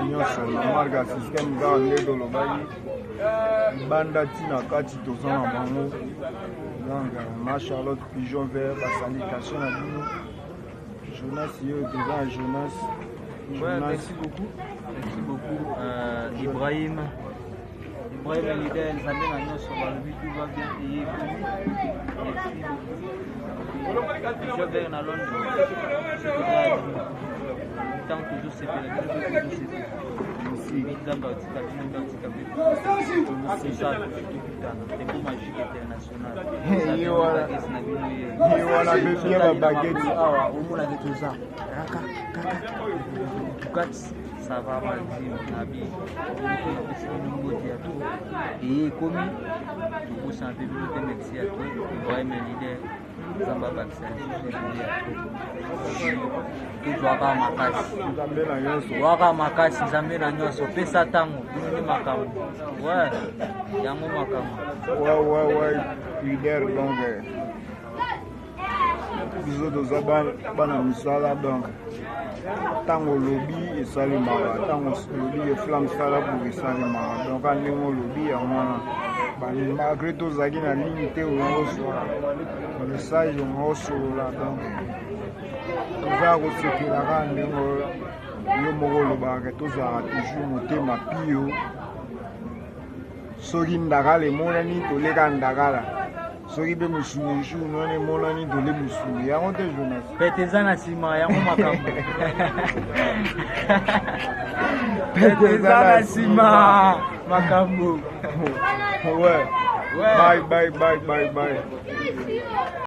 na nyonso na marque ya système kaka nde tolobaki libanda ntina kati toza na bango donc na Charlotte Pigeon Vert basalutation na bino Jonas yo toza na Jonas. Ouais, merci beaucoup. Merci beaucoup euh, Ibrahim. Ibrahim leader Nzambe na nyonso balobi tout va bien et ekomi. Merci beaucoup. Je vais na Londres. Ntango tozosepela bino mpe tozosepela. Nzambe atika bino nde atika mpe biso tokutana. Tempo magique international. Ye wana ye wana mpe bien babageti awa omonaki toza kaka kaka Bugatti ça va madime nabi napesi bino mbote ya trop eye ekomi tobosana mpe bino te merci ya trop Ibrahim leader Nzambe abakisa lisusu ebele ya trop tozwaka makasi zwaka makasi nzambe na nyonso pesa ntango bino nde makambo we yango makambo ouais leader donc biso toza bana misala donc ntango olobi esalemaka ntango olobi ke flamme sala boye esalemaka donc a ndenge olobi yango wana malgré tozalaki na ligne te olingi ozwa message olingi osolola donc toza ya kosepela kaka ndenge yo moko olobaka ke tozalaka toujours motema pio soki ndakala emonani toleka ndakala soki mpe mosuni jour wana emonani tole mosuni yango te jonas pete eza na nsima yango makambo pete eza na nsima makambo ouais. Bye bye bye bye bye.